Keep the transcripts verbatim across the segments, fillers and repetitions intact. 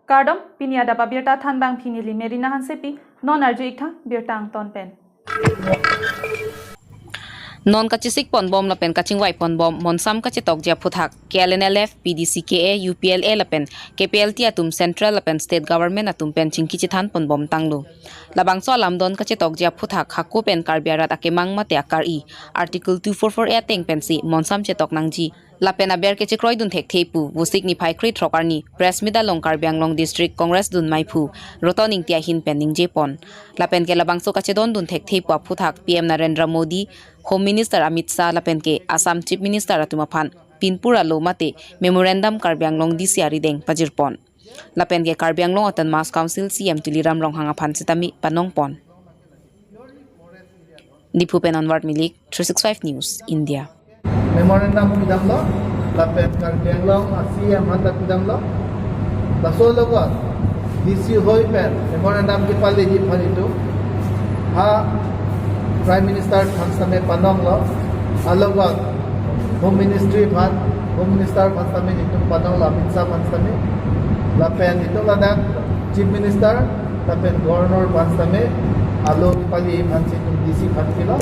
Kardom, pini adap abirta thanbang pini neli Merina Hansepi, non arju-ik tha birta angton pen. Non kachesik ponbom lapen kachingvai ponbom monsam kachetokji aphuthak K L N L F, P D C K A, U P L A lapen K P L T atum central lapen state government atum pen chingki chethan ponbom tanglo. Labangso alamdon kachetokji aphuthak hako pen Karbi arat akemang mate akari Article two four four A ateng pensi monsam chetok nangji lapen aber kechekroidun thekthe pu Vosik niphai krethrok arni press meet along Karbi Anglong District Congress dun maiphu Roton Ingti ahin pen ningje pon. Lapen ke labangso kachedondun thekthe pu aphuthak P M Narendra Modi, Home Minister Amit Shah lapen ke Assam Chief Minister atum aphan pinpur alo mate memorandum Karbi Anglong D C arideng pajir pon. Lapen ke Karbi Anglong Autonomous Council C M Tuliram Ronghang aphan sitame panong pon. Diphu pen Anwar Milik, three six five News, India. Memorandum pidamlo, lapen Karbi Anglong a C M aphan ta pidamlo. Laso alogot D C hoi pen memorandum kepaleji aphan itum ha Prime Minister aphan sitame panonglo. Alogot Home Ministry aphan, Home Minister aphan sitame itum panonglo, Amit Shah aphan sitame. Lapen itum ladak Chief Minister lapen Governor aphan sitame alo kepaleji aphansi itum D C aphan pilo.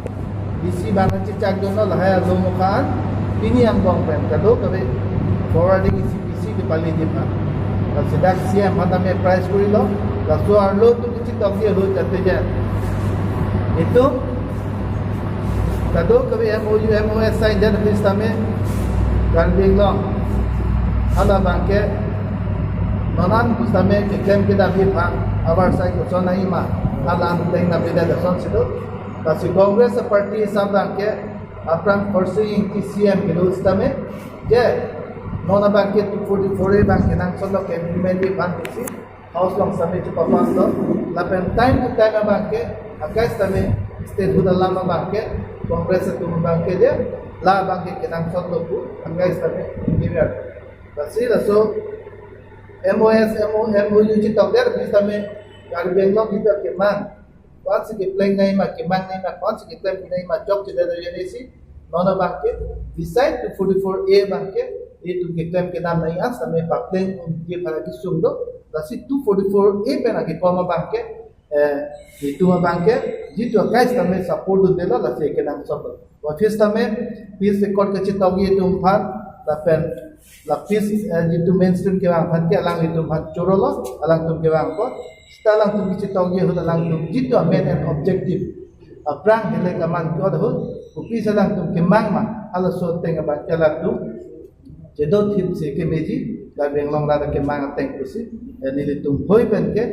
D C abang chechakdunlo, lahai alo mukha an pini angbong pen kadokave forwarding isi pisi kepaleji aphan. Lasi dak C M aphan tame apprise korilo. Laso arlo itum kachetokji ahut jate jan itum kadokave M O U, M O S sign jan aphi sitame Karbi Anglong hala abangke non an pusitame keklem kedamji aphan abar sai koson nangji ma, hala an teng na beda dason sido. Lasi Congress party sitame abangke aphrang Khorsing Ingti C M kelo sitame, je non abangke two forty-four A abangke nangsotlo ke implement ji aphan pusi House along sitame chepapaslo. Lapen time to time abangke akai sitame statehood alam abangke Congress atum abangke je la abangke kenangsotlo pu akai sitame ingkir. Lasi laso M O S, M O, M O U chetokdet pusitame Karbi Anglong kita kemang, kosonsi kepleng nangji ma, kemang nangji ma, kosonsi keklem nangji ma, chokchedet ajoine si non abangke beside two forty-four A abangke itum keklem kedam nangji an sitame papleng unji aphan kesung do. Lasi two forty-four A pen akekom abangke, eh, itum abangke jitu akai sitame support dundelo, lasi kenangsotlo. Office tame peace accord kachetokji atum aphan, lapen la peace, eh, jitu mainstream kevang aphan ke alanglitum aphan chorolo, alangtum kevang apot. Seta alangtum kachetokji ahut alangtum jitu a main and objective aphrang hele kaman ke ahut, kopisi alangtum kemang ma, halaso ateng abangke alangtum chedothipsi kemeji, Karbi Anglong rat akemang ateng pusi, eh, nelitum hoi pen ke,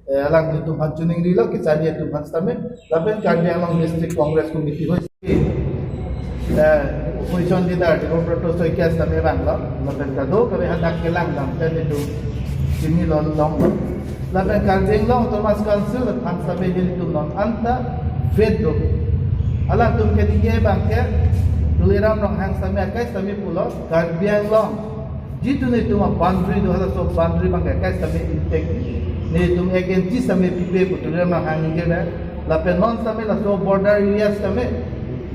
eh, alanglitum aphan choningrilo, kechari atum aphan sitame, lapen Karbi Anglong District Congress Committee hoi, eh, opposition leader Debobroto Saikia sitame vanglo, lapen kadokave hadak kelang dam pen itum chinilo longlo. Lapen Karbi Anglong Autonomous Council aphan sitame nelitum non anta faith do. Alangtum keningje abangke Tuliram Ronghang sitame akai sitame pulo, Karbi Anglong jitu nelitum a boundary do, halaso boundary abangke akai sitame intact. Nelitum against sitame pipe pu Tuliram Ronghang ningje le. Lapen non sitame laso border area sitame,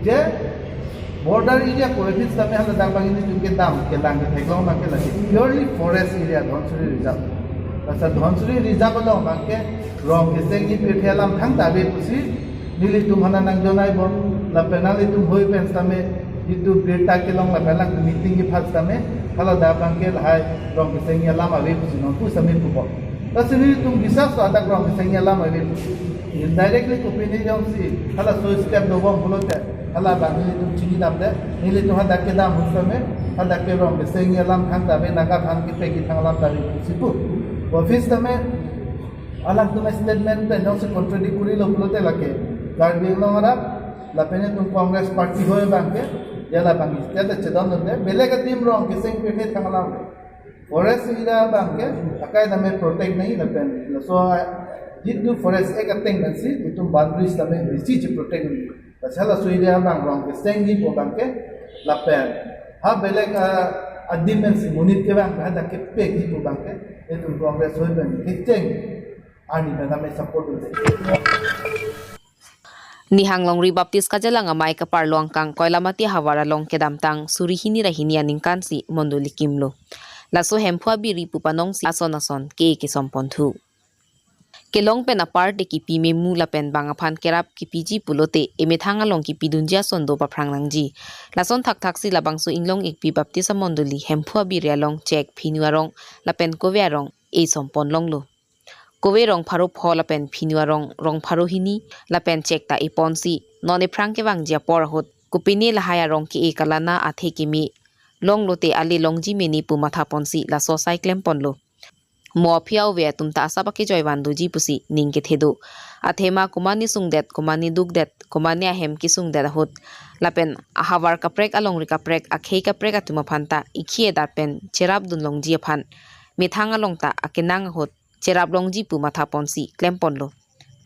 je border area ko evis sitame haladak abang nelitum kedam kelang ketheklong abangke lake purely forest area, Dhansiri Reserve. Lasi Dhansiri Reserve along abangke rong kesengji pirthe alam thangta ave pusi nelitum aphan nangjonaibom, lapen nanglitum hoi pen sitame jitu birta kelong lapen lang meeting kepha sitame haladak abangke lahai rong kesengji alam ave pusi nonpu sitame pubom. Lasi nelitum bisas hadak rong kesengji alam ave pusi. Indirectly kopine jongsi halaso step dobom pulote, hala abang nelitum chinidamde, nelitum hadak kedam ahut sitame hadak ke rong kesengji alam thangta ave, Naga aphan kepekji thang alam ta ave pusi pu. Office tame alangtum statement pen jongsi contradict korilo pulote lake Karbi Anglong arat lapen itum Congress party hoi abangke, ya labang state chedondunde, belek adim rong keseng pirthe thang alam, forest area abangke akai tame protect nangji lapen laso jitu Forest Act ateng pensi itum boundary sitame bisi cheprotect nangji. Lasi halaso area abang rong kesengji pu abangke lapen ha belek, ah, adim pensi monit kevang hadak kepekji pu abangke itum Congress hoi pen kecheng arni pen tame support do. Nihang Longri Baptist Kajalang Amei kaparlo angkang Koilamati havar along kedamtang suri hini ra hini aningkan si mondoli kimlo. Laso Hemphu Abiri pu panongsi ason ason ke kesompon thu. Kelong pen apar te kipi memu lapen bang aphan kerap kipiji pulote emethang along kipidunji ason do paphrang nangji. Lason thakthaksi labangso Inglong Ekpi Baptist Amondoli Hemphu Abiri along chek phinu arong lapen kove arong esompon longlo. Kove rong pharo pho lapen phinu arong rong pharo hini lapen chek ta eponsi non ephrang kevangji apor ahut kopine lahai arong ke-e kalana athe keme longlote ale longji mene pu mathaponsi laso asai klemponlo. Mo aphi a-ove atum ta asap akejoi van doji pusi ning kethe do. Athema komane sungdet, komane dukdet, komane ahem kesungdet ahut lapen ahavar kaprek alongri kaprek akhei kaprek atum aphan ta ikhi edat pen cherapdun longji aphan methang along ta akenang ahut cherap longji pu mathaponsi klemponlo.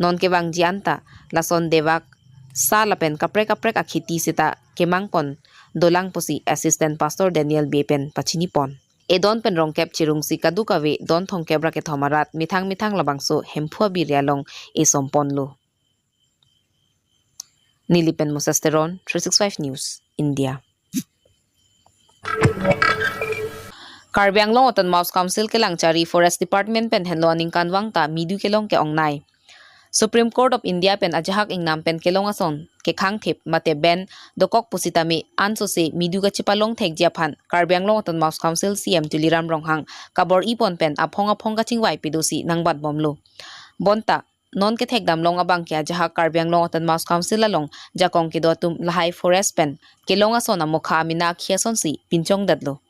Non kevangji anta lason devak sa lapen kaprek kaprek akheti seta kemangpon dolang pusi Assistant Pastor Daniel Bey pen pachinipon. Edon pen rongkep chirungsi kadokave don thomkep ra kethom arat methang methang labangso Hemphu Abiri along esomponlo. Neli pen Moses Teron, three six five News, India. Karbi Anglong Autonomous Council kelangchari Forest Department pen henlo aningkanvang ta midu kelong ke-ongnei. Supreme Court of India pen ajahak ingnam pen kelong ason kekhangthip mate ban dokok pusitame ansose midu kachepalong thekji aphan Karbi Anglong Autonomous Council C M Tuliram Ronghang kabor-ipon pen aphong aphong kachingvai pedosi nangbatbomlo. Bonta non kethekdamlong abangke ajahak Karbi Anglong Autonomous Council along jakong kedo atum lahai forest pen kelong ason amokha amena akhi asonsi pinchongdetlo.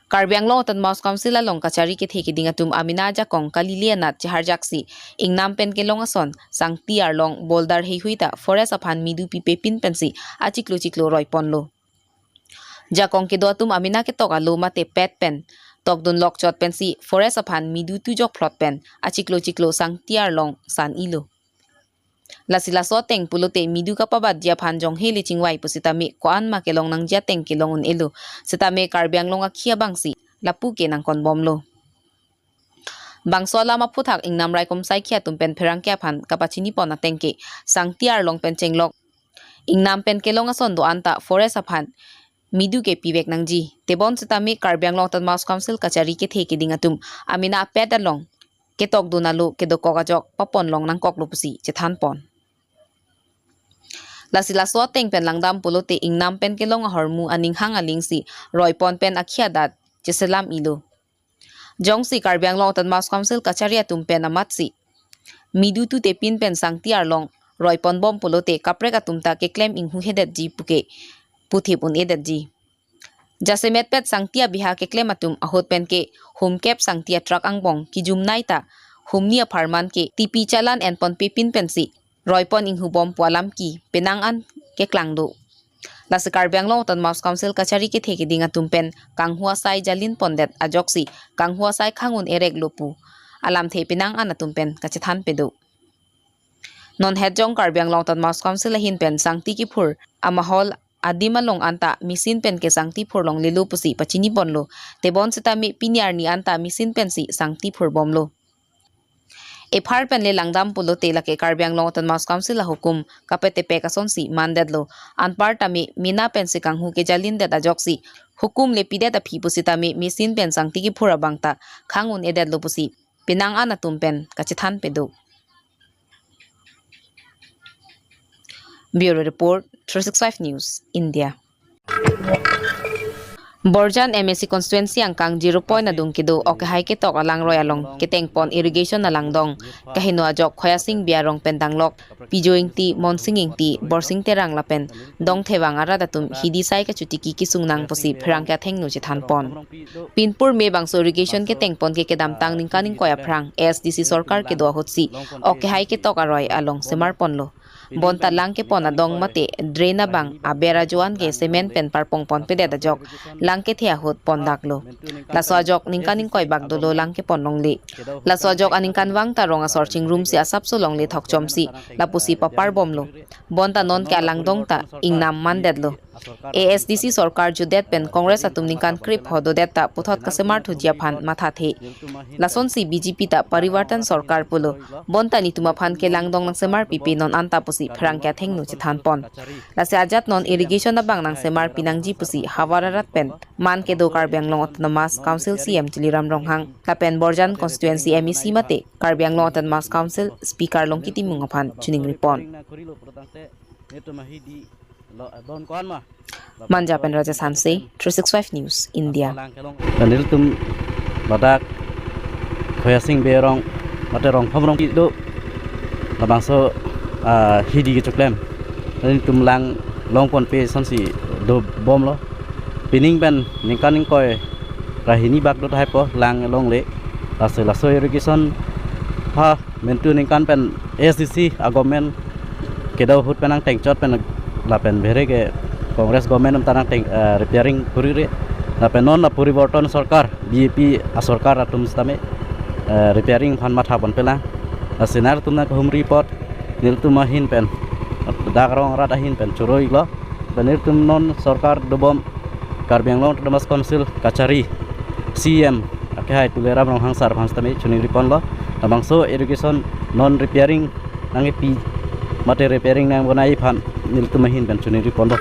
Karbi Anglong Autonomous Council along kachari kethe keding atum amena ajakong kalile anat cheharjaksi ingnam pen kelong ason sangti arlong boulder heihui ta forest aphan midu pipepin pensi achiklo chiklo roiponlo. Jakong kedo atum amena ketok alo mate pet pen tokdun lokchot pensi forest aphan midu tujok phlot pen achiklo chiklo sangti arlong san-ilo. Lasi laso ateng pulote midu kapabatji aphan jonghe le chingvai pusitame ko-an ma kelong nangji ateng kelong un-elo. Sitame Karbi Anglong akhi abangsi lapu ke nangkonbomlo. Bangso alam aphuthak ingnam raikom saikhi atum pen pherangke aphan kapachinipon ateng ke sangti arlong pen chenglok ingnam pen kelong ason do-an ta forest aphan midu ke pivek nangji. Tebon sitame Karbi Anglong Autonomous Council kachari kethe keding atum amena apet along ketokdun alo kedokok ajok paponlong nangkoklo pusi chethanpon. Lasi laso ateng pen langdam pulote ingnam pen kelong ahormu aning hang alingsi roipon pen akhi adat cheselam-ilo. Jongsi Karbi Anglong Autonomous Council kachari atum pen amatsi midu tutepin pen sangti arlong roiponbom pulote kaprek atum ta keklem inghuhedetji puke puthip un-edetji. Jasemetpet sangti abiha keklem atum ahut penke humkep sangti atruck angbong kijumnei ta humni apharman ke tipi chalan enponpepin pensi roipon inghubom pu alam ke penang an keklang do. Lasi Karbi Anglong Autonomous Council kachari kethe keding atum pen kanghu asai jalinpondet ajoksi kanghu asai khang un-ereklo pu alamthe penang an atum pen kachethan pedo. Non hetjong Karbi Anglong Autonomous Council ahin pen sangti kiphur amahol adim along anta machine pen ke sangti phurlonglelo pusi pachiniponlo. Tebon sitame pini arni anta machine pensi sangti phurbomlo. Ephar pen le langdam pulote lake Karbi Anglong Autonomous Council ahukum kapetepek asonsi mandetlo. Anpartame mena pensi kanghu kejalindet ajoksi hukum le pidet aphi pusitame machine pen sangti kiphur abang ta khang un-edetlo pusi penang an atum pen kachethan pedo. Bureau Report, three six five News, India. Borjan M A C constituency angkang zero point adung kedo ok kehai ketok alangroi along ketengpon irrigation alangdong kaheno ajok Khoyasing Biarong pen danglok Pijo Ingti, Monsing Ingti, Borsing Terang lapen Dongthevang arat atum hidi sai kachutiki kesung nang pusi pherangke athengno chethanpon. Pinpur me bangso irrigation ketengpon ke kedamtang ningkan ingkoi aphrang A S D C sorkar kedo ahutsi ok kehai ketok aroi along semarponlo. Bonta lang kepon adong mate drain abang aber ajoan ke cement pen parpongponpedet ajok lang kethe ahut pondaklo. Laso ajok ningkan ingkoi bak dolo lang keponlongle. Laso ajok aningkanvang ta rong asor chingrumsi asapso longle thokchomsi lapusi paparbomlo. Bonta non ke alangdong ta ingnam mandetlo. A S D C sorkar jutdet pen Congress atum ningkan krepho dodet ta puthot kasemar thuji aphan mathathe. Lasonsi B J P ta Parivartan sorkar pulo. Bonta netum aphan kelangdong nangsemar pipe non anta pusi pherangke athengno chethanpon. Lasi ajat non irrigation abang nangsemar pinangji pusi havar arat pen man kedo Karbi Anglong Autonomous Council C E M Tuliram Ronghang lapen Borjan constituency M A C mate Karbi Anglong Autonomous Council Speaker Longki Timung aphan chiningripon. Manja pen Rajesh Hanse, three six five News, India. Nelitum ladak Khoyasing Bey arong, mate Rongphom arong kedo, labangso, ah, hidi kechoklem. Nelitum lang longponpe asonsi dobomlo. Pining pen ningkan ingkoi ra hini bak do tahai po lang longle. Laso laso irrigation ha mentu ningkan pen A S D C a-government kedo ahut pen nangtengchot pen lapen bhere ke Congress government atum ta nangteng, eh, repairing kurire. Lapen non la Parivartan sorkar, B J P asorkar atum sitame, eh, repairing aphan mathaponpe lang. Lasi nelitum nangkehumri apot, nelitum ahin pen, dak rong arat ahin pen choroilo. Pen nelitum non sorkar dobom Karbi Anglong Autonomous Council kachari C E M akehai Tuliram Ronghang sir aphan sitame chiningriponlo. Labangso irrigation non repairing nangkepi mate repairing nangbonai aphan nelitum ahin pen chiningriponlo.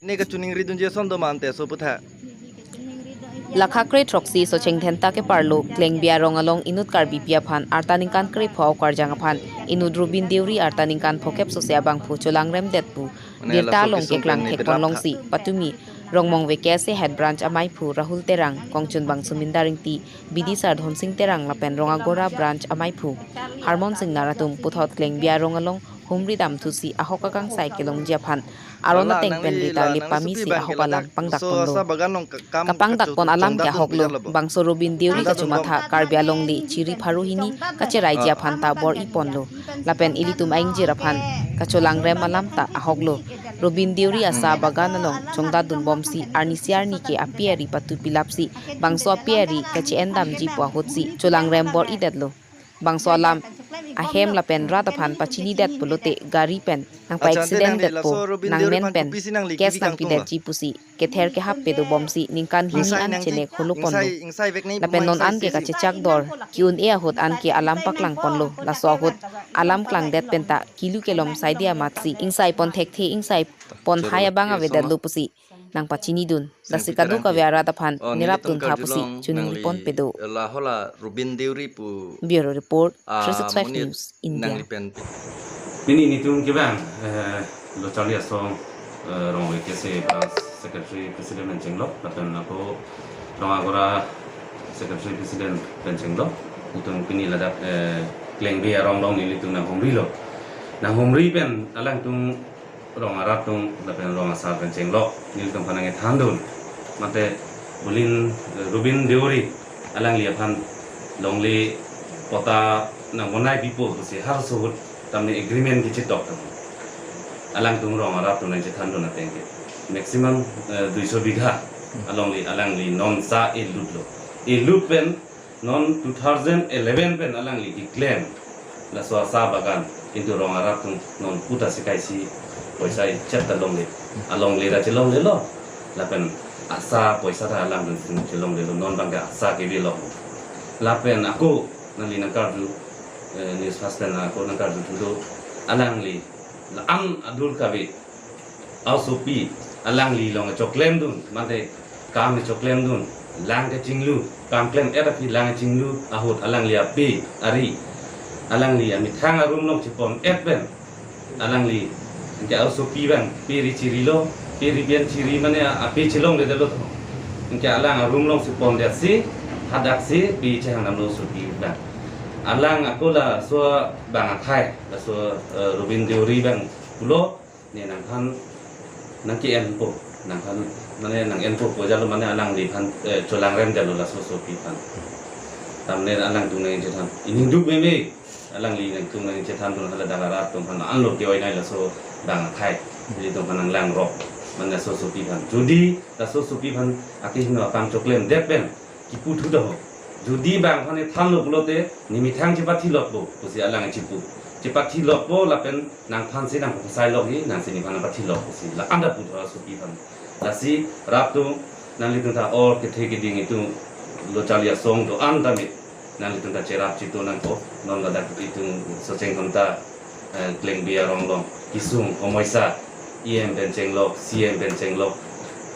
Ne kachiningridunji ason do ma ante so putha. Lakha kre throksi Socheng Dhenta keparlo Klengbi arong along inut Karbipi aphan arta ningkan krepho okarjang aphan inut Rubin Deuri arta ningkan phokep sose abangphu cholangremdet pu birta along keklang thekponlongsi patumi Rongmong V K S A head branch amaiphu Rahul Terang, kongchunbang Suminda Ingti, B D sir Dhonsing Terang lapen Rongagora branch amaiphu Harmon Singnar atum puthot Klengbi arong along humri damthusi ahok akangsai kelongji aphan aron ateng pen rita lip pamisi ahok alam pangdakponlo. Kapangdakpon alam ke ahoklo. Bangso Rubin Deuri kachomatha Karbi alongle chiri pharo hini kacheraiji aphan ta bor-iponlo. Lapen ilitum aingjir aphan kacholangrem alam ta ahoklo. Rubin Deuri asa bagan along chongdatdunbomsi arnisi arni ke api ari patupilapsi bangso api ari kache-endamji pu ahutsi cholangrem bor-idetlo. Bangso alam ahem lapen rat aphan pachinidet pulote gari pen nangpa-accident detpo, nangmen pen case nangpidetji pusi kether kehap pedobomsi ningkan hini an chenek holoponlo. Lapen non an ke kachechak dor ki-un-e ahut an ke alam paklangponlo. Laso ahut alam klangdet penta kilu kelom saide amatsi ingsaipon thekthe, ingsaipon hai abang avedetlo pusi nangpachinidun. Lasi kadokave arat aphan nirapduntha pusi chiningriponpedo. Lahola Rubin Deuri pu Bureau Report, ah, three six five monit News, India. Nangli pen. Pini netum kevang, eh, Lo Charli Asong, eh, Rong V K S A branch secretary president pen chenglok, lapen ako Rongagora secretary president pen chenglok. Netum pini ladak, eh, Klengbi arong along nelitum nanghumrilo. Nanghumri pen alangtum rong arat atum lapen rong asar pen chenglok nelitum aphan nangkethandun. Mate bulin, eh, Rubin Deuri alangli aphan longle patta nangbonai pipo pusi harso ahut tamne agreement kechetok atum. Alangtum rong arat atum nangchethandun ateng ke maximum, eh, duiso bigha alongle alangli non sa elutlo. Elut pen non two thousand eleven pen alangli keklem laso asa bagan, kintu rong arat atum non puta sikaisi poisa ichep ta longle, alongle ra chelonglelo, lapen asa poisa ta alangtum chelonglelo, non abangke asa kevelo. Lapen ako nangli nangkarju, eh, news first pen ako nangkarju thudo, alangli la-an adur kave aosopi alangli along choklemdun, mate kam choklemdun, lang kechinglu, kam klem-et aphi lang chinglu ahut alangli ape ari, alangli amethang arum along chepon-et pen, alangli anke aosopi abang pe ri chirilo, pe ri pen chiri mane ape chelongledetlo to. Anke alang arum along chepondetsi, hadaksi pe chehang damlo aosopi abang. Alang ako laso abang athai, laso, eh, Rubin Deuri abang pulo, ne nangphan nangke-enpo, nangphan mane nang-enpo pu jalo mane alangliphan, eh, cholangremdetlo laso aosopi aphan. Tamne alangtum nangchethan. Iningduk meme alangli nangtum nangchethandun, hala dak arat atum aphan anlo ke-oinai laso abang athai. Nelitum aphan nanglangrok. Mane laso aosopi aphan. Jodi laso aosopi aphan akehingno akam choklemdet pen kipu thudo ho. Jodi bang aphan thanlo pulote, nemethang chepathilokpo pusi alang chipu. chepathilokpo lapen nangphansi nangphasailok hi, nangsi nephan nangpathilok pusi la anta pu thora sopi aphan. Lasi rat atum, nanglitum ta or kethe keding itum lo charli asong do-an tame nanglitum ta cherap chitu nangkok. Non ladak itum Socheng Khamta, eh, Klengbi arong along kesung homoisa, E M pen chenglok, C M pen chenglok,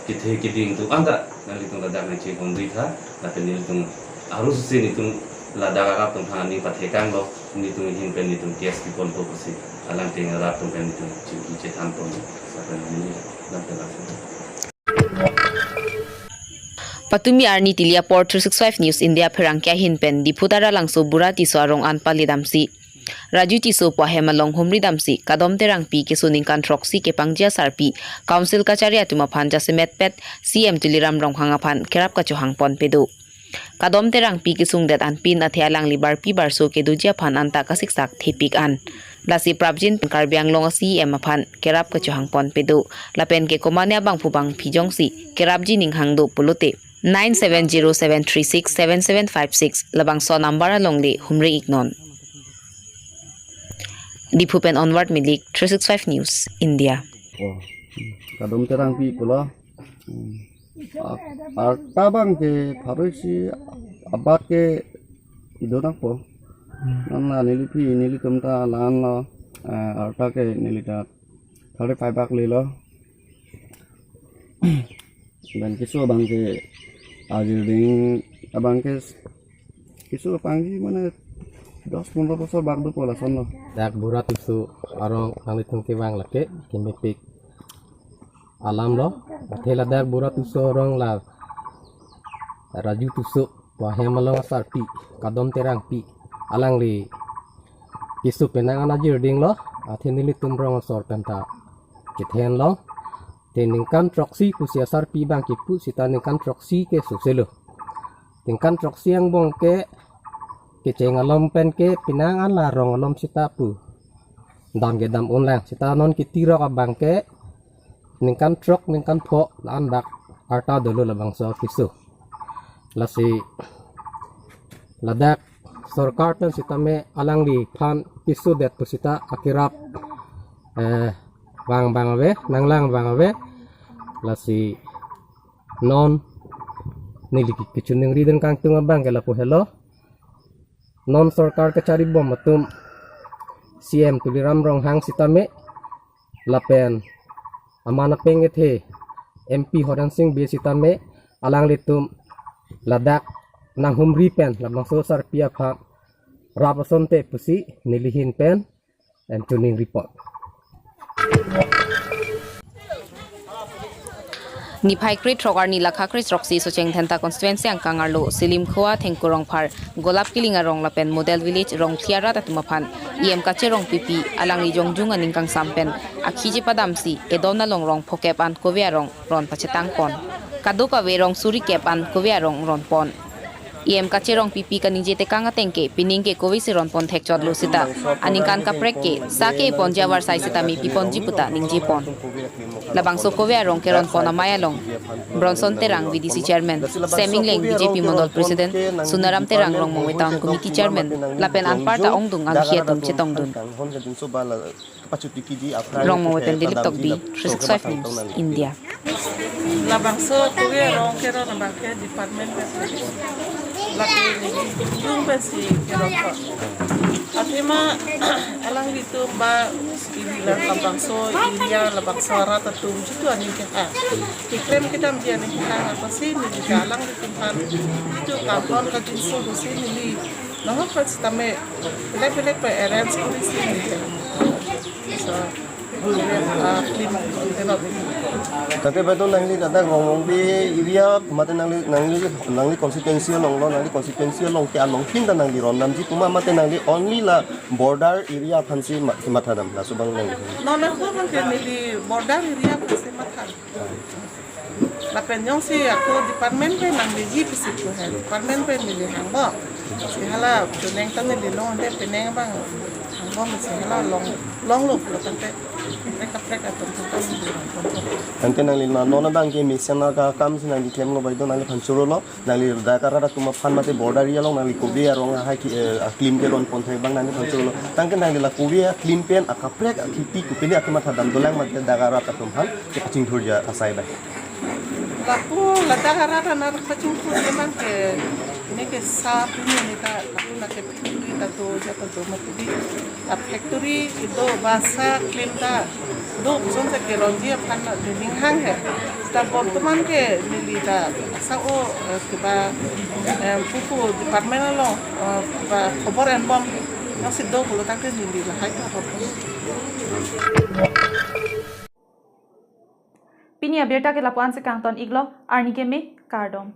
kethe keding atum anta nanglitum ladak nangchehondui tha, lapen nelitum arjusi nelitum ladak arat atum aphan aning pathekanglo, nelitum ahin pen nelitum case keponpo pusi alang ateng arat atum pen nelitum chingki chethanpon, lapen neli lapen lapen. Patumi arni tili apor three six five News India pherangke ahin pen Diphu Taralangso Bura Tisso arong an palidamsi Raju Tisso pu ahem along humri damsi Kadom Terangpi keso ningkan throksi kepangji asarpi Council kachari atum aphan jasemet pet C M Tuliram Ronghang aphan kerap kachohangpon pedo. Kadom Terangpi kesungdet anpin athe alangli barpi barso kedoji aphan anta kasiksak thepik an. Lasi prapjin Karbi Anglong a-C M aphan kerap kachohangpon pedo. Lapen ke komatne abangphu bangphi jongsi kerapji ninghang do pulote nine seven zero seven three six seven seven five six labangso number alongle humri iknon. Diphu pen Onward Milik, three six five News India. Oh, Kadom Terangpi pulo. Hmm. A-, arta abang ke pharo isi abat ke ido nangpo. Hmm. Nang la neliphi nelitum ta la-an lo, eh, arta ke neli ta thirty five lakh lelo. Dan keso abang ke ajirding abang ke keso pangji mane dos pondro bosor bak dopo lason lo. Dak Bura Tisso arong nanglitum kevang lake kemepik alam lo. Athe ladak Bura Tisso arong la Raju Tisso pu ahem along asarpi Kadom Terangpi alangli keso penang an ajirding lo. Athe nelitum rong asor pen ta kethenlo. Te ningkan throksi pusi asarpi abang kepu seta ningkan throksi ke soselo. Ningkan throksi angbong ke kecheng alom pen ke penang an la rong alom seta pu dam kedam unlang. Seta non ketirok abang ke ningkan throk ningkan pho la-an bak arta dolo labangso keso. Lasi ladak sorkar pen sitame alangliphan kesodet pu seta akerap, eh, vang vang ave, nanglang vang ave. Lasi non neli ke-, kechoningri dun kangtung abang ke lapu helo. Non sorkar kachari bom atum C M Tuliram Ronghang sitame lapen aman apeng ethe M P Horen Sing Bey sitame alanglitum ladak nanghumri pen labangso sarpi aphan rap asonte pusi neli ahin pen en tuning report. Niphai kre throk arni lakha kre throksi Socheng Dhenta constituency angkang arlo Silimkhowa Thengkurongphar Golap Kiling arong lapen Model Village Rongthli arat atum aphan E M Kache Rongpipi alangli jongjung aning kangsam pen akhi chepadamsi edon along rong phokep an kove arong ron pachetangpon. Kadokave rong suri kep an kove arong ronpon. E M Kache Rongpipi kaningje tekang ateng ke pining ke kove si ronpon thekchotlo seta aningkan kaprek ke sa ke ponji avarsai seta mepiponji puta ningjepon. Labangso kove arong keronpon amei along Bronson Terang V D C chairman, Sem Engleng B J P mondol president, Sunaram Terang Rongmongve town committee chairman lapen anparta ongdung anghi atum chetongdun. Rongmongve pen Dilip Tokbi, three six five News, India. Labangso kove arong keron abang ke department pen, lake neli jongjung pensi keronpon. Athema alanglitum ba ili la labangso area labangso arat atum jitu aning kehang, keklem kedamji aning kehang apotsi neli ta alanglitum aphan jitu kampon kajinso pusi neli nahok pen sitame belek belek pen arrange kurisi neli. So, ah, film, film. Tate betul nangli ladak Rongmongve area mate nangli, nangli, nangli constituency along lo, nangli constituency along ke along pinta nangli rondamji puma mate nangli only la border area aphansi ma-, mathadam laso abang nangli. Non ako abang ke neli border area aphansi mathadam. Lapen jongsi ako department pen nangleji pusi ako he, department pen neli hangpo. Si hala choningri ta neli long ante penang abang. Bom singla long long lo pulo tangte, kaprek kaprek atum tangte. Tangte nangli non non abang ke mesen akam si nangli klemlo bai do, nangliphan chorolo, nangli dak arat atum aphan mate border area along nangli kove arong ahai ki, eh, aklim ke ron pon thek abang nangliphan chorolo. Tangte nangli la kove aklim pen akaprek akhiti kopine atum matha dam dolang mate dak arat atum aphan kepachingthurji asai bai. Lapu ladak arat atum kachingthurji abang ke, ne ke sa pini ne ta lapu na ke puri ta do ja ta do mati di. A factory do ba sa klim ta do, kusonsi keronji aphan na de ning hang he. Ta bortoman ke neli ta sa o, eh, kiba, eh, pupu department along, eh, ba khobor enbom nangsi do pulo tangte neli lahai ta khobor. Pini abirta ke lapu-an si kangton iklo, arni keme, kardom.